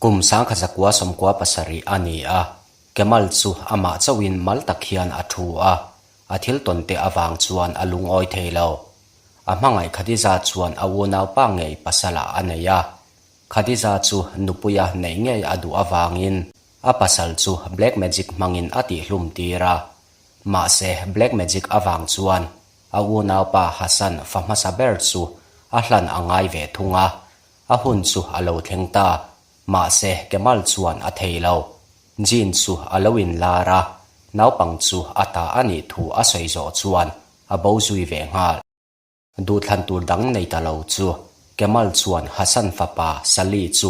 Kum 1997 a ni a, Kemal chu amah chauhin mal tak hian a thu a, a thil tawn te avang chuan a lungawi thei lo. A hmangaih Khadija chuan a unaupa ngei pasalah a nei a. Khadija chu nupuia neih ngei a duh avangin a pasal chu black magic hmangin a tihhlum tir a. Mahse black magic avang chuan a unaupa Hassan fa hmasa ber chu a hlan a ngai ve thung a, A hun chu a lo thleng ta. Mahse, Kemal chuan a thei lo. Jean chu a lo inlar a, naupang chu a ta a nih thu a sawi zawh chuan a bo zui ve nghal. Duhthlan tur dang nei ta lo chu Kemal chuan Hassan fapa Salih chu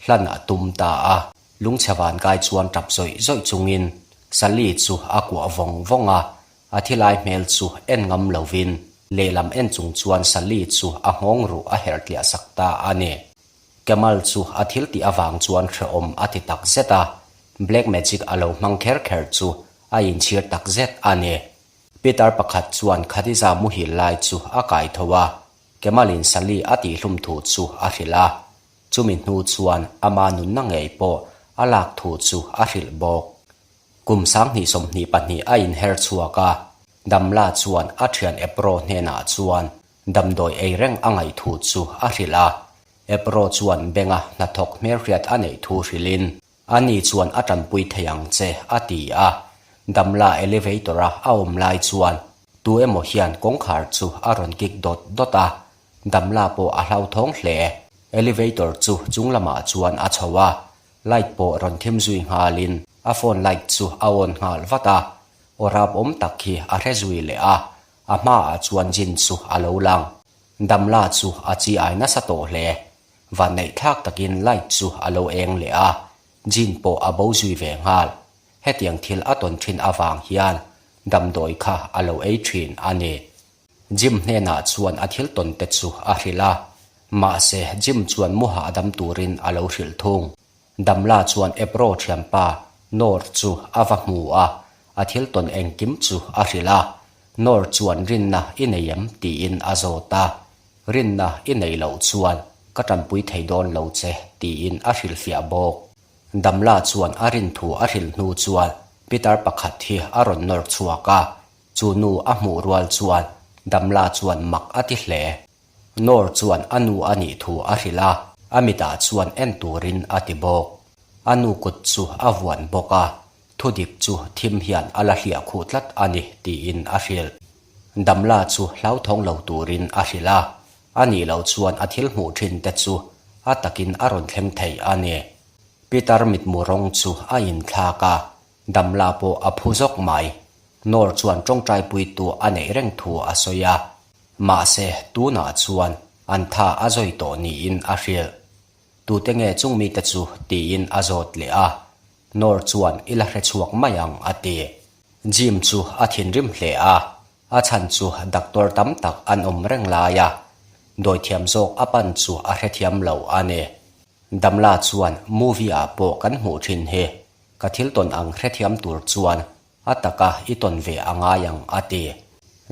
hlan a tum ta a. Lungchhe vankai chuan tap zawih zawih chungin Salih chu a kuah vawng vawng a, A thi lai hmel chu en ngam lovin lehlam en chung chuan Sally chu a nghawng ruh a herh tliah sak ta a ni. Kemal chu a thil tih avang chuan hrehawm a ti tak zet a, black magic a lo hmang kher kher chu a inchhir tak zet a ni. Peter pakhat chuan Khadija muhil lai chu a kai tho a, Kemalin Sally a tihhlum thu chu a hrilh a, chumi hnu chuan ama nunna ngei pawh a lak thu chu a hrilh bawk. Kum 2022 a inher chhuak a, Damla chuan a thian Ebro hnenah chuan damdawi ei reng a ngaih thu chu a hrilh a. Ebro chuan benga hnathawk hmelhriat a neih thu hrilhin, Ani chuan a tanpui thei ang che, a ti a. Damla elevator-a a awm lai chuan tu emaw hian kawngkhar chu a rawn kik dawt dawt a, Damla pawh a hlauthawng hle. Elevator chu chung lamah chuan a chho a, Light pawh rawn thim zui nghalin a phone light chu a on nghal vat a, aw rap awm tak hi a hre zui leh a, a hmaah chuan Jin chu a lo lang. Damla chu a chi ai nasa tawh hle. Vanneih thlak takin light chu a lo eng leh a, Jin pawh a bo zui ve nghal. Hetiang thil a tawn thin avang hian damdawi kha a lo ei thin a ni. Jim hnenah chuan a thil tawn te chu a hrilh a, mahse Jim chuan mu hahdam turin a lo hrilh thung. Damla chuan Ebro thianpa Noor chu a va hmu a, a thil tawn engkim chu a hrilh a. Noor chuan rinna i nei em tiin a zawt a, Rinna i neih loh chuan ka tanpui thei dawn lo che tiin a hrilhfiah bawk. Damla chuan a rin thu a hrilh hnu chuan Peter pakhat hi a rawn nawr chhuak a, Chu nu a hmuh rual chuan Damla chuan mak a ti hle. Noor chuan a nu a nih thu a hrilh a, a mitah chuan en turin a ti bawk. A nu kut chu a vuan bawk a, thudik chu thim hian a la hliah khuh tlat a ni tiin a hrilh. Damla chu hlauthawng lo turin a hrilh a, a nih loh chuan a thil hmuh thin te chu a takin a rawn thleng thei a ni. Peter mitmu rawng chu a inthlak a, Damla pawh a phu zawk mai. Noor chuan tawngtaipuitu a neih reng thu a sawi a. Mahse, tunah chuan an tha a zawi tawh niin a hrilh. Tute nge chung mite chu tiin a zawt leh a. Noor chuan i la hre chhuak mai ang a ti. Jim chu a thinrim hle a. A chhan chu doctor tam tak an awm reng lai a. Dawithiam zawk a pan chu a hrethiam lo a ni. Damla chuan movie ah pawh kan hmuh thin hi. Ka thil tawn ang hrethiam tur chuan a taka i tawn ve a ngai ang a ti.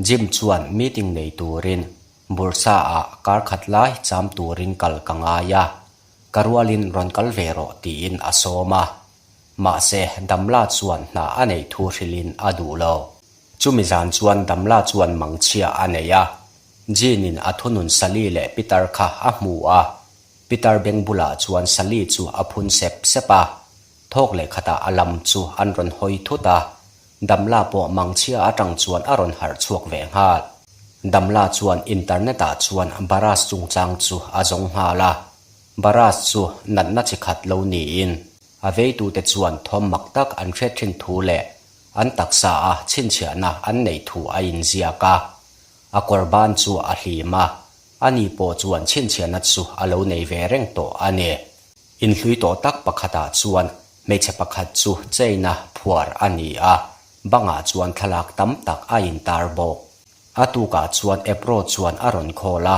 Jim chuan meeting nei turin Bursa ah kar khat lai cham turin kal ka ngai a, ka rualin rawn kal ve rawh tiin a sawm a. Mahse Damla chuan hna a neih thu hrilhin a duh lo. Chumi zan chuan Damla chuan mangchhia a nei a, Jean in a thunun Sally leh Peter kha a hmu a, Pitar beng bulah chuan Sally chu a phun sep sep a, thawk leh khatah a lam chu an rawn hawi thut a, Damla pawh mangchhia atang chuan a rawn harh chhuak ve nghal. Damla chuan internet ah chuan Baras chungchang chu a zawng nghal a, Baras chu natna chi khat lo niin a veitute chuan thawm mak tak an hriat thin thu leh an taksa a chhinchhiahna an neih thu a inziak a, a kawr ban chu a hlim a, Ani pawh chuan chhinchhiahna chu a lo nei ve reng tawh a ni. Inhlui tawh tak pakhatah chuan hmeichhe pakhat chu chain-a phuar a ni a, bangah chuan thlalak tam tak a intar bawk. A tukah chuan Ebro chuan a rawn call a,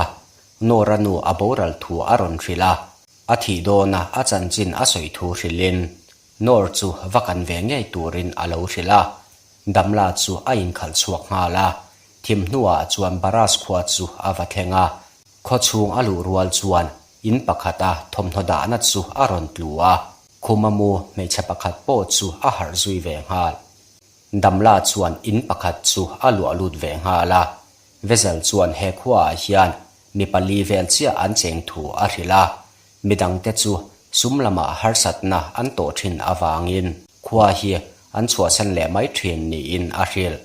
Nora nu a boral thu a rawn hrilh a, a thih dawna a chanchin a sawi thu hrilhin Nor chu va kan ve ngei turin a lo hrilh a, Damla chu a inkhalh chhuak nghal a, Thim hnuah chuan Baras khua chu a va thleng a, khaw chhung a luh rual chuan In pakhata thawmhnaw dahna chu a rawn tlu a, khuma mu hmeichhe pakhat pawh chu a harh zui ve nghal. Damla chuan in pakhat chu a luah lut ve nghal a, Vezel chuan he khuaah hian mi pali vel chiah an cheng thu a hrilh a, midangte chu sum lamah harsatna an tawh thin avangin khua hi an chhuahsan leh mai thin niin a hrilh.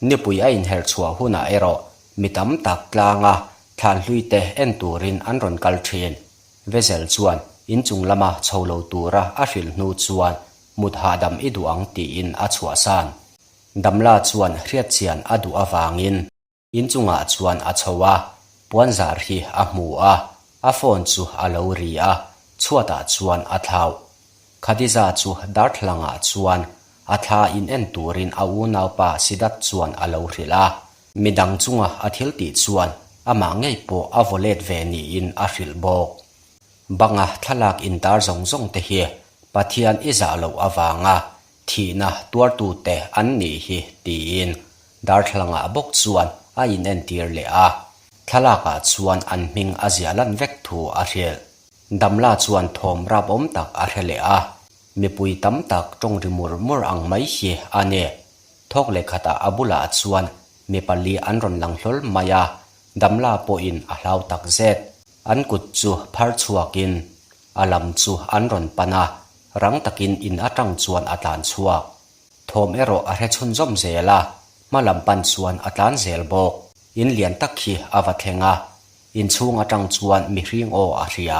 Nipui a inher chhuah hunah erawh mi tam tak tlanga thlan hluite en turin an rawn kal thin. Vezel chuan inchung lama chho lo tura a hrilh hnu chuan mut hahdam i duh ang tiin a chhuahsan. Damla chuan hriatchian a duh avangin inchungah chuan a chho a, puanzar hi a hmu a, a phone chu a lo ri a, chhuatah chuan a thlauh. Khadija chu darthlalangah chuan a thla in en turin a unaupa Sidat chuan a lo hrilh a, midang chunga a thil tih chuan amah ngei pawh a vaw let ve niin a hrilh bawk. Banga thlalak intar zawng zawng te hi Pathian i zah loh avanga thihna tuartute an nih hi tiin darthlalangah bawk chuan a inentir leh a, thlalakah chuan an hming a ziah lan vek thu a hrilh. Damla chuan thawm rapawm tak a hre leh a, mipui tam tak tawng ri mur mur ang mai hi a ni. Thawk leh khatah a bulah chuan mi pali an rawn lang hlawl mai a, Damla pawhin a hlau tak zet. An kut chu phar chhuakin a lam chu an rawn pan a, rang takin in atang chuan a tlan chhuak. Thawm erawh a hre chhunzawm zel a, hma lam pan chuan a tlan zel bawk. In lian tak hi a va thleng a, inchhung atang chuan mihring aw a hria.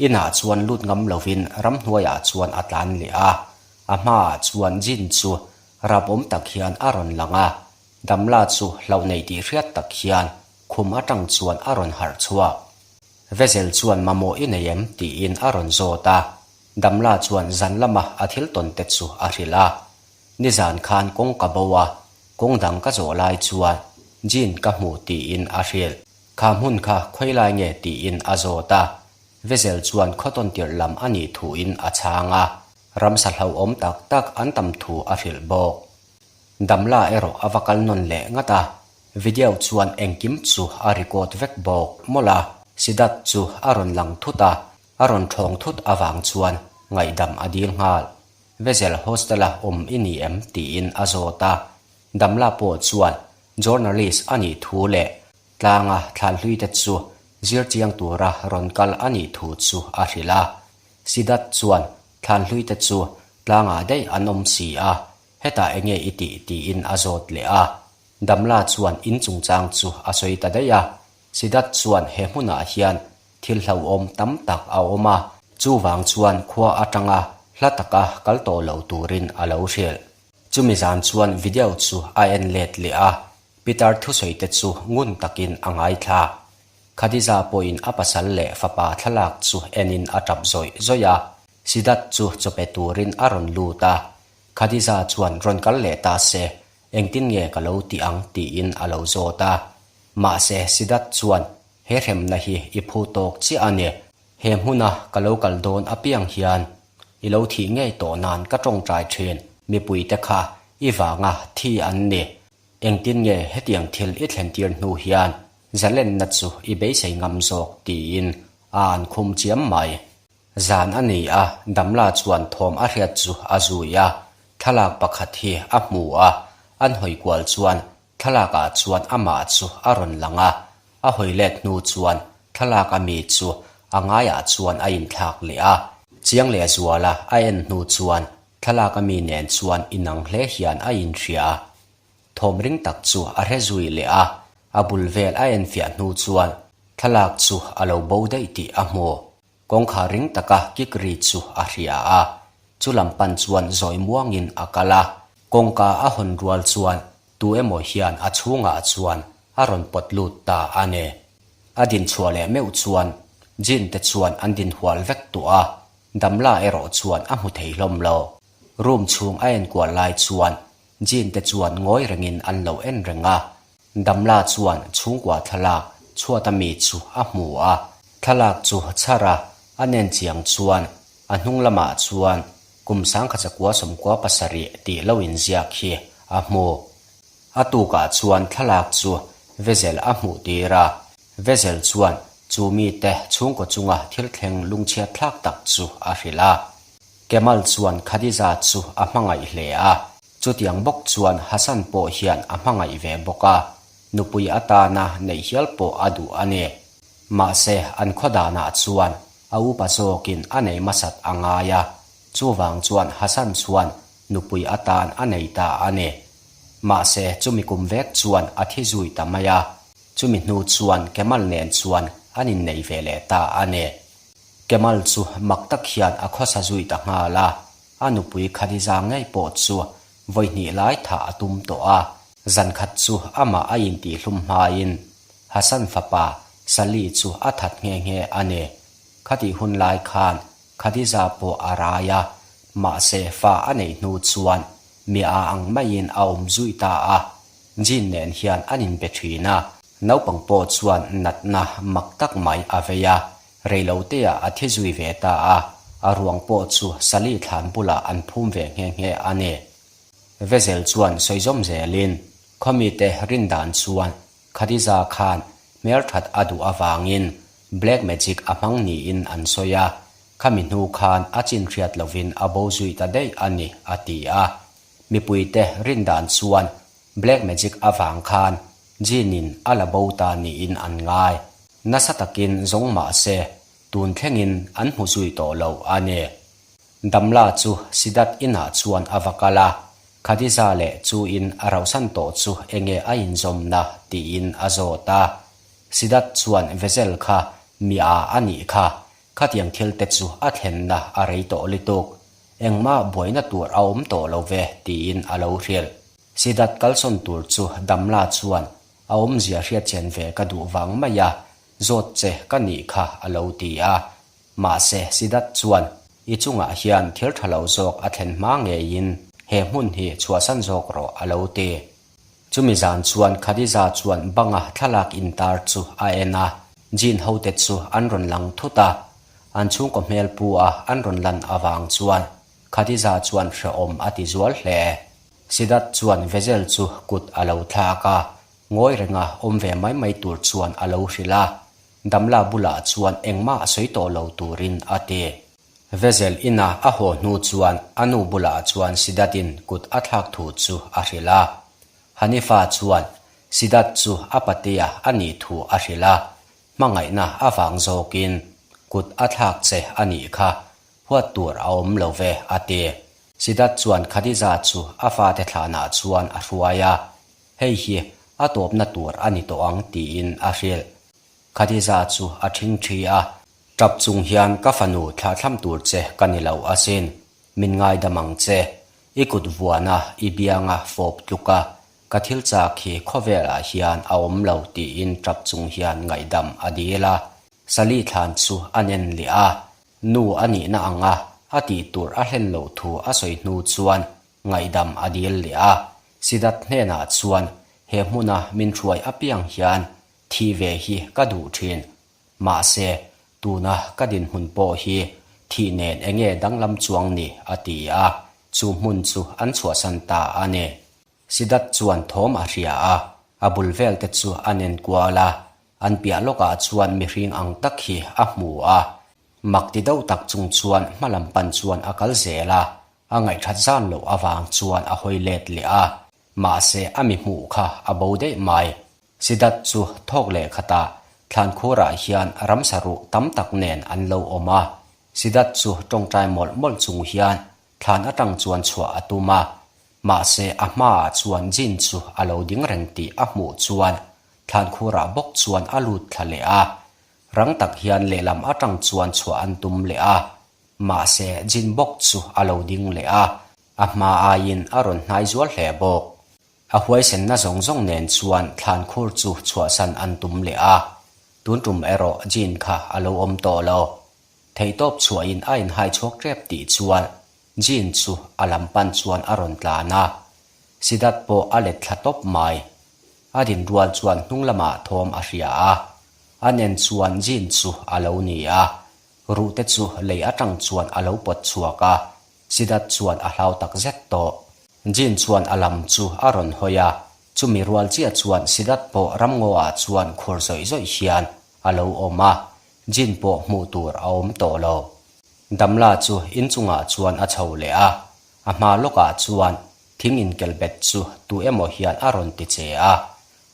Inah chuan lut ngam lovin ramhnuaiah chuan a tlan leh a, a hmaah chuan Jin chu rapawm tak hian a rawn lang a, Damla chu hlauh nei tih hriat tak hian khum atang chuan a rawn harh chhuak. Vezel chuan mamawh i nei em? tiin a rawn zawt a. Damla chuan zan lama a thil tawn te chu a hrilh a. Nizan khan kawng ka bo a, kawng dang ka zawh lai chuan Jean ka hmu tiin a hrilh. Kha hmun kha khawi lai nge tiin a zawt a. Vezel chuan khawtawn tirh lam a nih thuin a chhang a. Ramsa hlauhawm tak tak an tam thu a hrilh bawk. Damla erawh a va kal nawn leh ngat a, video chuan engkim chu a record vek bawk mawlh a, Siddharth chu a rawn lang thut a, a rawn thawng thut avang chuan ngaihdam a dil nghal. Vezel hostel-a awm i ni em? tiin a zawt a, Damla pawh chuan journalist a nih thu leh tlanga thlanhluite chu zir chiang tura rawn kal a nih thu chu a hrilh a, Siddharth chuan thlanhluite chu tlangah daih an awm si a, Hetah enge i tih? tiin a zawt leh a. Damla chuan in chungchang chu a sawi ta daih a. Siddharth chuan he hmunah hian thil hlauhawm tam tak a awm a, chuvang chuan khua atanga hla taka kal tawh lo turin a lo hrilh. Chumi zan chuan video chu a en let leh a, Peter thusawi te chu ngun takin a ngaithla. Khadija pawhin a pasal leh fapa thlalak chu enin a tap zawih zawih a. Siddharth chu chawpe turin a rawn lut a, Khadija chuan rawn kal leh ta se, engtin nge ka lo ti ang tiin a lo zawt a. Mahse, Siddharth chuan he hremna hi i phu tawk chiah a ni. He hmuna ka lo kal dawn apiang hian i lo thih ngei tawh nan ka tawngtai thin. Mipuite kha i vanga thi an ni. Engtin nge hetiang thil i thlentir hnu hian zalenna chu i beisei ngam zawk tiin a an khum chiam mai. Zan a ni a, Damla chuan thawm a hriat chu a zui a, thlalak pakhat hi a hmu a, an hawi kual chuan thlalak ah chuan amah chu a rawn lang a, a hawi let hnu chuan thlalak a mi chu a ngaiah chuan a inthlak leh a, chiang leh zuala a en hnu chuan thlalak a mi nen chuan inang hle hian a inhria. Thawm ring tak chu a hre zui leh a, a bul vel a enfiah hnu chuan thlalak chu a lo bo daih tih a hmu. Kawngkhar ring taka kik ri chu a hria a, chu lam pan chuan zawi muangin a kal a. Kawngka a hawn rual chuan tu emaw hian a chhungah chuan a rawn pawt lut ta a ni. A din chhuah leh meuh chuan Jin te chuan an din hual vek tawh a, Damla erawh chuan a hmu thei hlawm lo. Room chhung a enkual lai chuan Jin te chuan ngawi rengin an lo en reng a, Damla chuan chhungkua thlalak chhuata mi chu a hmu a, thlalak chu chhar a, a nen chiang chuan a hnung lamah chuan kum sangkhatzakua 97 tih lo inziak hi a hmu. A tukah chuan thlalak chu Vezel a hmuh tir a, Vezel chuan. Chu mite chhungkaw chunga thil thleng lungchhiat thlak tak chu a hrilh a. Kemal chuan Khadija chu a hmangaih hle a, chutiang bawk chuan Hasan pawh hian a hmangaih ve bawk a, nupui atana neih hial pawh a duh a ni. Mahse, an khaw danah chuan a upa zawkin a nei hmasat a ngai a, chuvang chuan Hasan chuan nupui atan a nei ta a ni. Mahse, chumi kum vek chuan a thi zui ta mai a, chumi hnu chuan Kemal nen chuan an innei ve leh ta a ni. Kemal chu mak tak hian a khawsa zui ta nghal a, a nupui Khadija ngei pawh chu vawi hnih lai thah a tum tawh a, zan khat chu amah a intihhlum hmain Hasan fapa Salih chu a that nghe nghe a ni. Khatih hun lai khan Khadija pawh a rai a, mahse fa a neih hnu chuan mi a ang maiin a awm zui ta a, Jin nen hian an inbe thin a, naupang pawh chuan natna mak tak mai a vei a, reiloteah a thi zui ve ta a, a ruang pawh chu Salih thlan bulah an phum ve nghe nghe a ni. Vezel chuan sawi zawm zelin, Khawmite rindan chuan Khadija khan hmelthat a duh avangin black magic a hmang niin an sawi a, khami hnu khan a chin hriat lovin a bo zui ta daih a ni, a ti a. Mipuite rindan chuan black magic avang khan Jin-in a la bo ta niin an ngai. Nasa takin zawng mah se, tun thlengin an hmu zui tawh lo a ni. Damla chu Siddharth inah chuan a va kal a, Khadija leh chu in a rauhsan tawh chu enge a inzawmna tiin a zawt a. Siddharth chuan Vezel kha mi a a nih kha, khatiang thil te chu a thlenna a rei tawh lutuk, engmah buaina tur a awm tawh lo ve tiin a lo hrilh. Siddharth kalsawn tur chu Damla chuan a awmzia hriatchian ve ka duh vang mai a, zawt che ka nih kha a lo ti a. Mahse, Siddharth chuan, I chungah hian thil tha lo zawk a thlen hma ngeiin he hmun hi chhuahsan zawk rawh, a lo ti. Chumi zan chuan Khadija chuan banga thlalak intar chu a en a, Jin hote chu an rawn lang thut a. An chhungkaw hmel pu a an rawn lan avang chuan Khadija chuan hrehawm a ti zual hle. Siddharth chuan Vezel chu kut a lo thlak a, ngawi renga awm ve mai mai tur chuan a lo hrilh a. Damla bulah chuan engmah a sawi tawh lo turin a ti. Vezel ina a haw hnu chuan a nu bulah chuan Siddharth-in kut a thlak thu chu a hrilh a. Hanifa chuan Siddharth chu a patea a nih thu a hrilh a, hmangaihna avang zawkin kut a thlak che a nih kha, huat tur a awm lo ve a ti. Siddharth chuan Khadija chu a fate thlanah chuan a hruai a, Hei hi a tawpna tur a ni tawh ang tiin a hrilh. Khadija chu a ṭhingṭhi a, Ṭap chung hian ka fanu thlahthlam tur che ka ni lo asin, min ngaidam ang che. I kut vuana i bianga fawp tluk a, ka thil chak hi khawvelah hian a awm lo tiin ṭap chung hian ngaihdam a dil a. Sali thlan chu a nen leh a, nu a nihna anga a tih tur a hlen loh thu a sawi hnu chuan Ngaihdam a dil leh a, Siddharth hnenah chuan he hmuna min hruai apiang hian thi ve hi ka duh thin. Mahse, tuna ka dinhmun pawh hi thih nen enge danglam chuang ni a ti a, chu hmun chu an chhuahsan ta a ni. Siddharth chuan thawm a hria a, a bul vel te chu a nen kual a, an piah lawkah chuan mihring ang tak hi a hmu a. Mak ti deuh tak chung chuan hmalam pan chuan a kal zel a, A ngaihthat zan loh avang chuan a hawi let leh a, mahse a mi hmuh kha a bo daih mai. Siddharth chu thawk leh khatah thlankhurah hian ramsa ruh tam tak nen an lo awm a. Siddharth chu tawngtai mawlh mawlh chung hian thlan atang chuan chhuah a tum a, mahse a hmaah chuan Jin chu a lo ding reng tih a hmuh chuan thlankhurah bawk chuan a lut thla leh a. Rang tak hian lehlam atang chuan chhuah an tum leh a, Mahse, Jin bawk chu a lo ding leh a, a hma aiin a rawn hnai zual hle bawk. A huaisenna zawng zawng nen chuan thlankhur chu chhuahsan an tum leh a, tun tum erawh Jin kha a lo awm tawh lo. Theihtawp chhuahin a inhai chhuak tep tih chuan Jin chu a lam pan chuan a rawn tlan a, Siddharth pawh a let thla tawp mai. A din rual chuan hnung lamah thawm a hria a, a nen chuan Jin chu a lo ni a, Ruhte chu lei atang chuan a lo pawt chhuak a, Siddharth chuan a hlau tak zet tawh. Jin chuan a lam chu a rawn hawi a, chumi rual chiah chuan Siddharth pawh ramngaw ah chuan khur zawih zawih hian a lo awm a, Jin pawh hmuh tur a awm tawh lo. Damla chu inchungah chuan a chho leh a, a hma lawkah chuan thing inkelbet chu tu emaw hian a rawn ti che a,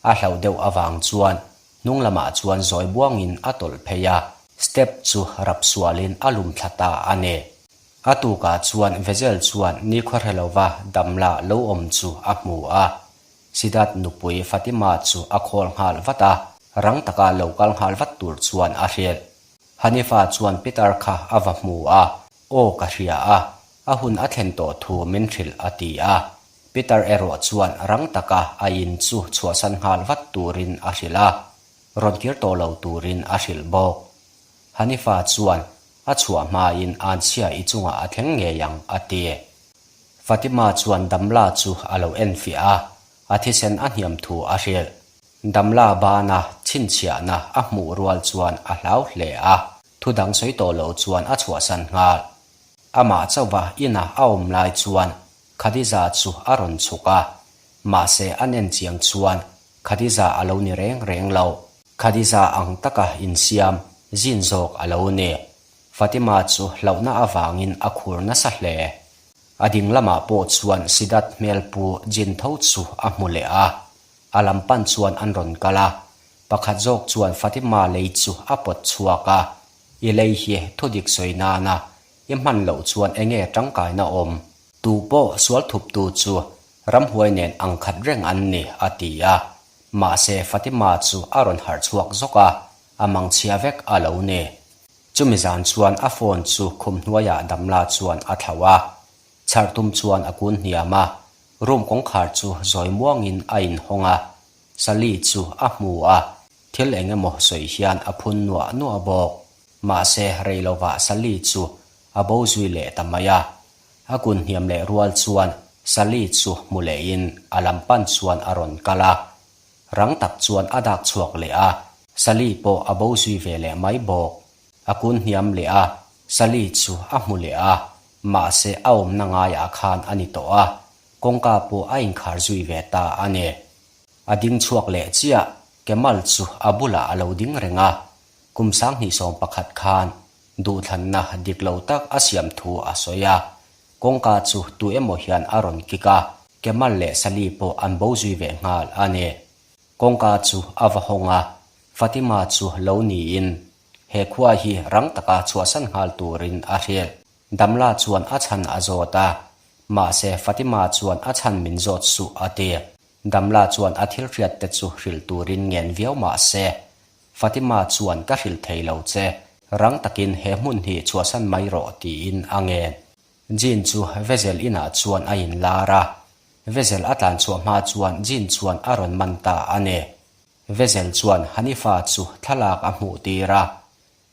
a hlauh deuh avang chuan hnung lamah chuan zawi buangin a tawlh phei a, step chu rap sualin a lum thla ta a ni. A tukah chuan Vezel chuan nikhua hre lova Damla lo awm chu a hmu a, Siddharth nupui Fatima chu a khawl nghal vat a, rang taka lo kal nghal vat tur chuan a hrilh. Hanifa chuan Peter kha a va hmu a, Aw ka hria a, a hun a thlen tawh thu min hrilh a ti a. Peter erawh chuan rang taka a in chu chhuahsan nghal vat turin a hrilh a, rawn kir tawh lo turin a hrilh bawk. Hanifa chuan a chhuah hmain anchhia i chungah a thleng ngei ang a ti. Fatima chuan Damla chu a lo enfiah a, a thisen a hniam thu a hrilh. Damla bana chhinchhiahna a hmuh rual chuan a hlau hle a, thu dang sawi tawh lo chuan a chhuahsan nghal. Amah chauhva ina a awm lai chuan Khadija chu a rawn chhuk a, mahse an en chiang chuan Khadija a lo ni reng reng lo. Khadija ang taka insiam zin zawk a lo ni. Fatima chu hlauhna avangin a khur nasa hle. A ding lamah pawh chuan Siddharth hmel pu Jin tho chu a hmu leh a. A lam pan chuan an rawn kal a. Pakhat zawk chuan Fatima lei chu a pawt chhuak a, I lei hi thudik sawi nana i hman loh chuan enge tangkaina awm? Tu pawh sual thuptu chu ramhuai nen ang khat reng an ni, a ti a. Mahse Fatima chu a rawn harh chhuak zawk a, a mangchhia vek a lo ni. Chumi zan chuan a phone chu khum hnuaiah Damla chuan a thlauh a, chharh tum chuan a kun hniam a, room kawngkhar chu zawi muangin a inhawng a, Sally chu a hmu a, thil eng emaw sawi hian a phun nuah nuah bawk. Mahse rei lovah Sally chu a bo zui leh ta mai a, a kun hniam leh rual chuan Sally chu hmu lehin a lam pan chuan a rawn kal a, Rang tak chuan a dak chhuak leh a, Sally pawh a bo zui ve leh mai bawk. A kun hniam leh a, Sally chu a hmu leh a, mahse a awmna ngaiah khan a ni tawh a, kawngka pawh a inkhar zui ve ta a ni. A ding chhuak leh chiah, Kemal chu a bulah a lo ding reng a, kum 2011 khan duhthlanna dik lo tak a siam thu a sawi a, kawngka chu tu emaw hian a rawn kik a, Kemal leh Sally pawh an bo zui ve nghal a ni. Kawngka chu a va hawng a, Fatima chu lo niin he khua hi rang taka chhuahsan nghal turin a hrilh. Damla chuan a chhan a zawt a, mahse Fatima chuan a chhan min zawt suh a ti. Damla chuan a thil hriat te chu hrilh turin ngen viau mahse Fatima chuan ka hrilh thei lo che, rang takin he hmun hi chhuahsan mai rawh tiin a ngen. Jean chu Vezel inah chuan a inlar a, Vezel a tlan chhuah hma chuan Jean chuan a rawn man ta a ni. Vezel chuan Hanifa chu thlalak a hmuh tir a,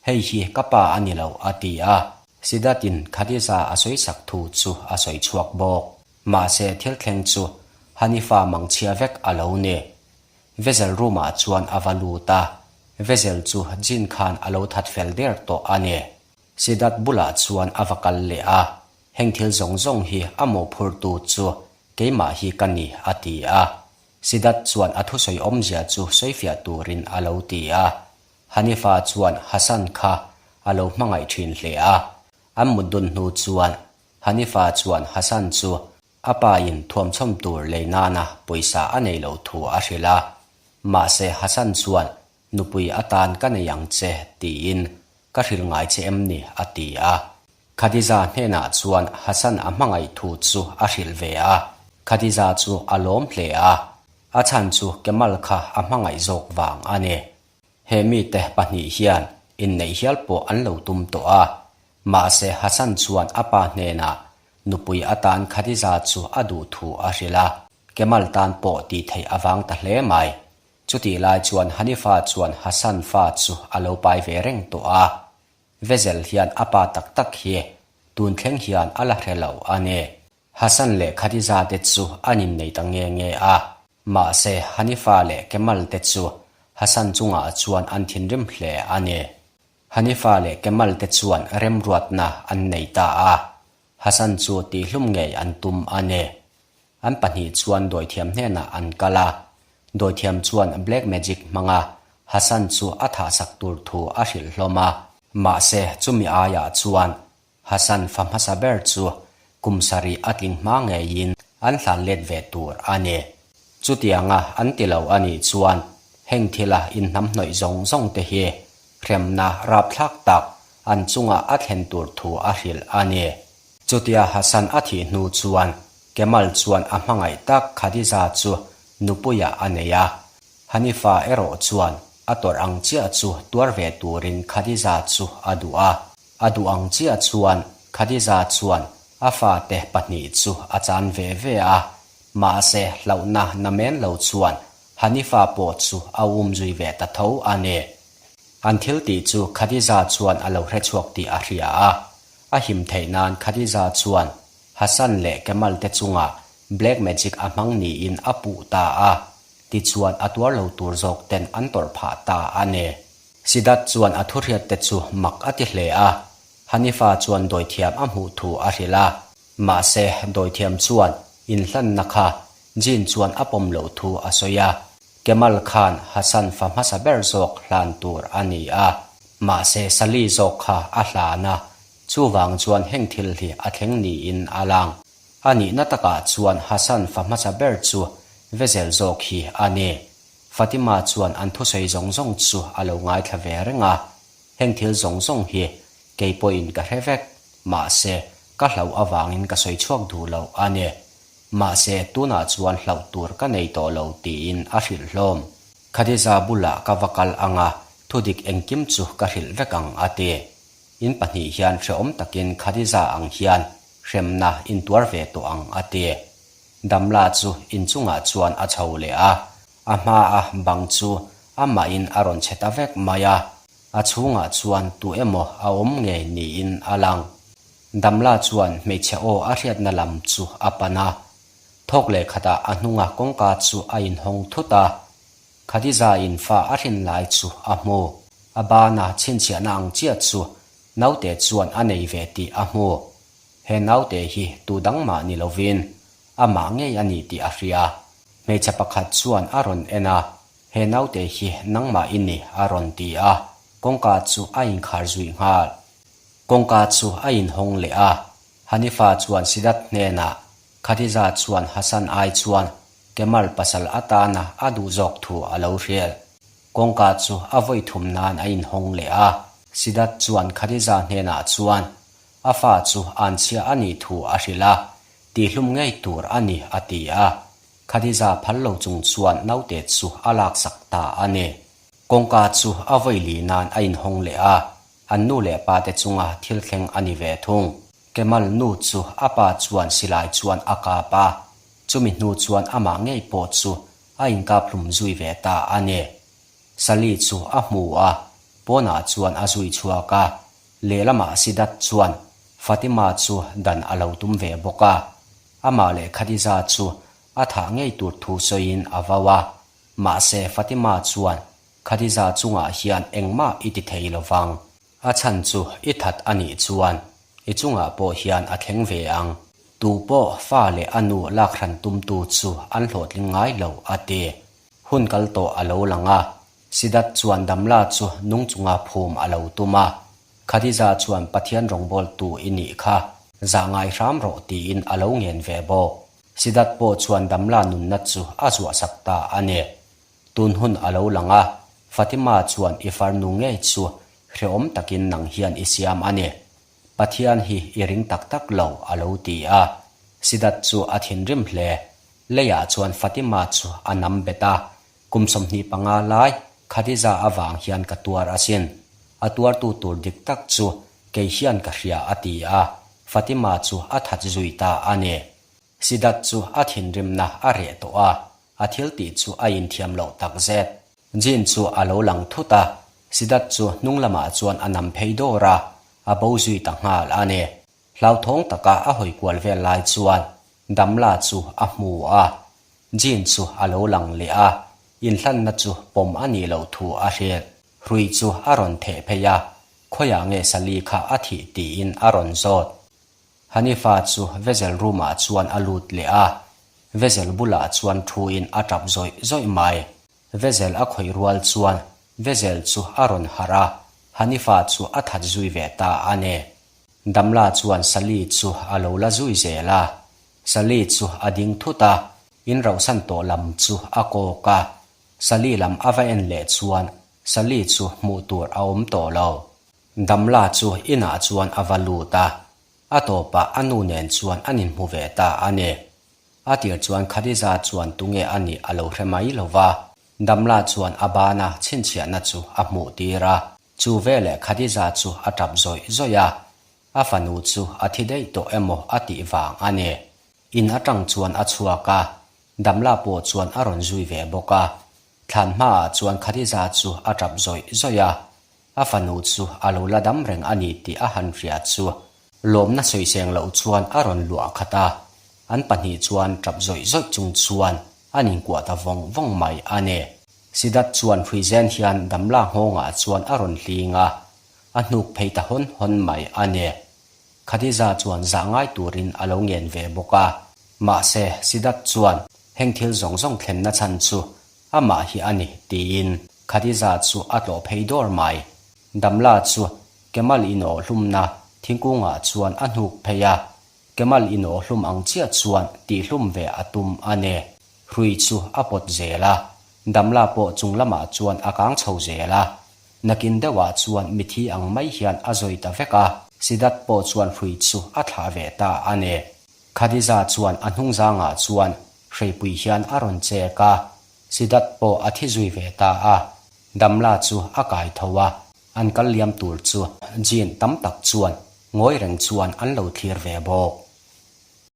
Hei hi ka pa a ni lo a ti a, Siddharth-in Khadija a sawi sak thu chu a sawi chhuak bawk. Mahse thil thleng chu Hanifa mangchhia vek a lo ni. Vezel room-ah chuan a va lut a, Vezel chu Jean khan a lo that fel der tawh a ni. Siddharth bulah chuan a va kal leh a, Heng thil zawng zawng hi a mawhphurtu chu keimah hi ka ni, a ti a. Siddharth chuan a thusawi awmzia chu sawifiah turin a lo ti a. Hanifa chuan Hassan kha a lo hmangaih thin hle a. An mut dun hnu chuan Hanifa chuan Hassan chu a pa in thuamchhawm tur lei nana pawisa a nei loh thu a hrilh a. Mahse Hassan chuan Nupui atan ka nei ang che, tiin ka hrilh ngai che em ni? a ti a. Khadija hnenah chuan Hassan a hmangaih thu chu a hrilh ve a. Khadija chu a lawm hle a, a chhan chu Kemal kha a hmangaih zawk vang a ni. He mite pahnih hian inneih hial pawh an lo tum tawh a. Mahse Hassan chuan a pa hnenah nupui atan Khadija chu a duh thu a hrilh a. Kemal tan pawh tih theih a vang ta hle mai. Chutih lai chuan Hanifa chuan Hassan fa chu a lo pai ve reng tawh a, Vezel hian a pa tak tak hi tun thleng hian a la hre lo a ni. Hassan leh Khadija te chu an innei ta nge nge a, mahse Hanifa leh Kemal te chu Hassan chungah chuan an thinrim hle a ni. Hanifa leh Kemal te chuan remruatna an nei ta a, Hassan chu tihhlum ngei an tum a ni. An pahnih chuan dawithiam hnenah an kal a, dawithiam chuan black magic hmanga. Hassan chu a thahsak tur thu a hrilh hlawm a. Mahse, chumi aiah chuan Hassan fa hmasa ber chu kum sarih a tling hma ngeiin an hlan let ve tur a ni. Chutianga an ti lo a nih chuan heng thila inhnamhnawih zawng zawng te hi hremna rapthlak tak an chungah a thlen tur thu a hrilh a ni. Chutia Hassan a thih hnu chuan Kemal chuan a hmangaih tak Khadija chu nupuiah a nei a. Hanifa erawh chuan a tawrh ang chiah chu tuar ve turin Khadija chu a duh a. A duh ang chiah chuan Khadija chuan a fate pahnih chu a chan ve ve a, mahse hlauhna namen lo chuan Hanifa pawh chu a um zui ve ta tho a ni. An thil tih chu Khadija chuan a lo hrechhuak tih a hria a, a him theih nan Khadija chuan Hassan leh Kemal te chungah black magic a hmang niin a puh ta a, tichuan a tuar lo tur zawk ten an tawrh phah ta a ni. Sidat chuan a thuhriat te chu mak a ti hle a, Hanifa chuan dawithiam a hmuh thu a hrilh a. Mahse, dawithiam chuan inhlanna kha Jin chuan a pawm loh thu a sawi a. Kemal khan Hassan fa hmasa ber zawk hlan tur a ni a, mahse Sali zawk kha a hlan a, chuvang chuan heng thil hi a thleng niin a lang. A nihna takah chuan Hassan fa hmasa ber chu Vezel zawk hi a ni. Fatima chuan an thusawi zawng zawng chu a lo ngaithla ve reng a, Heng thil zawng zawng hi kei pawhin ka hre vek, mahse ka hlauh avangin ka sawi chhuak duh lo a ni. Mahse tunah chuan hlauh tur ka nei tawh lo tiin a hrilh hlawm. Khadija bulah ka va kal ang a, thudik engkim chu ka hrilh vek ang a ti. In pahnih hian hrehawm takin Khadija ang hian hremna intuar ve tawh ang a ti. Damla chu inchungah chuan a chho leh a, a hmaa bang chu amahin a rawn chhe ta vek mai a, a chhungah chuan tu emaw a awm ngei niin a lang. Damla chuan hmeichhe aw a hriatna lam chu a pan a, thawk leh khatah a hnunga kawngka chu a inhawng thut a, Khadija-in fa a hrin lai chu a hmu. A bana chhinchhiahna ang chiah chu naute chuan a nei ve tih a hmu. He naute hi tu dang mah ni lovin amah ngei a ni tih a hria. Hmeichhe pakhat chuan a rawn en a, He naute hi nangmah i ni a rawn ti a, kawngka chu a inkhar zui nghal. Kawngka chu a inhawng leh a, Hanifa chuan Sidat hnenah Khadija chuan Hassan ai chuan Kemal pasal atana a duh zawk thu a lo hrial. Kawngka chu a vawi thum nan a inhawng leh a, Sidat chuan Khadija hnenah chuan A fa chu anchhia a nih thu a hrilh a, tihlum ngei tur a ni a ti a. Khadija phal lo chung chuan naute chu a laksak ta a ni. Kawngka chu a vawi li nan a inhawng leh a, an nu leh pa te chunga thil thleng a ni ve thung. Kemal nu chu a pa chuan silai chuan a kap a, chumi hnu chuan amah ngei pawh chu a inkaphlum zui ve ta a ni. Sali chu a hmu a, pawnah chuan a zui chhuak a, Lehlamah Sidat chuan Fatima chu dan a lo tum ve bawk a, amah leh Khadija chu a thah ngei tur thu sawiin a vau a. Mahse Fatima chuan Khadija chungah hian engmah i ti thei lo vang. A chhan chu i that a nih chuan i chungah pawh hian a thleng ve ang. Tu pawh fa leh a nu lak hran tumtu chu an hlawhtling ngai lo, a ti. Hun kal tawh a lo lang a, Sidat chuan Damla chu nung chunga phum a lo tum a, Khadija chuan Pathian rawngbawltu i nih kha, zah ngai hram rawh tiin a lo ngen ve bawk. Sidat pawh chuan Damla nunna chu a zuahsak ta a ni. Tun hun a lo lang a, Fatima chuan i farnu ngei chu hrehawm takin nang hian i siam a ni. Pathian hi i ring tak tak lo a lo ti a. Sidat chu a thinrim hle. Leiah chuan Fatima chu a nam bet a, Kum 25 lai Khadija avang hian ka tuar asin. A tuartu tur dik tak chu kei hian ka hria a ti a, Fatima chu a that zui ta a ni. Sidat chu a thinrimna a reh tawh a, a thil tih chu a inthiam loh tak zet. Jin chu a lo lang thut a, Sidat chu hnung lamah chuan a nam phei dawr a, a bo zui ta nghal a ni. Hlauthawng taka a hawi kual vel lai chuan Damla chu a hmu a, Jean chu a lo lang leh a, inhlanna chu pawm a nih loh thu a hrilh. Hrui chu a rawn theh phei a, khawiah nge Sally kha a thih tiin a rawn zawt. Hanifa chu Vezel room ah chuan a lut leh a, Vezel bulah chuan thuin a tap zawih zawih mai. Vezel a khawih rual chuan. Vezel chu a rawn harh a, Hanifa chu a that zui ve ta a ni. Damla chuan Sally chu a lo la zui zel a. Sally chu a ding thut a, in rauhsan tawh lam chu a kawk a. Sally lam a va en leh chuan Sally chu hmuh tur a awm tawh lo. Damla chu inah chuan a va lut a, a tawpah a nu nen chuan an inhmu ve ta a ni. A tir chuan Khadija chuan tunge a nih a lo hre mai lo va, Damla chuan a bana chhinchhiahna chu a hmuh tir a. Chu veleh Khadija chu a tap zawih zawih a, a fanu chu a thi daih tawh emaw a tih vang a ni. In atang chuan a chhuak a, Damla pawh chuan a rawn zui ve bawk a. Thlan hmaah chuan Khadija chu a tap zawih zawih a, a fanu chu a lo la dam reng a ni tih a han hria chu lawmna sawiseng loh chuan a rawn luah khat a, an pahnih chuan tap zawih zawih chung chuan an inkuah ta vawng vawng mai a ni. Siddharth chuan hruizen hian Damla nghawngah chuan a rawn hling a, a hnuk phei ta hawn hawn mai a ni. Khadija chuan zah ngai turin a lo ngen ve bawk a. Mahse, Siddharth chuan heng thil zawng zawng thlenna chhan chu amah hi a ni tiin Khadija chu a tlawh phei dawr mai. Damla chu Kemal inawh hlumna thingkungah chuan a hnuk phei a, Kemal inawh hlum ang chiah chuan tihhlum ve a tum a ni. Hrui chu a pawt zel a, Damla pawh chung lamah chuan a kang chho zel a. Nakin deuhah chuan mithi ang mai hian a zawi ta vek a, Siddharth pawh chuan hrui chu a thlah ve ta a ni. Khadija chuan a hnungzangah chuan hreipui hian a rawn chek a, Siddharth pawh a thi zui ve ta a. Damla chu a kai tho a, an kal liam tur chu Jin tam tak chuan ngawi reng chuan an lo thlir ve bawk.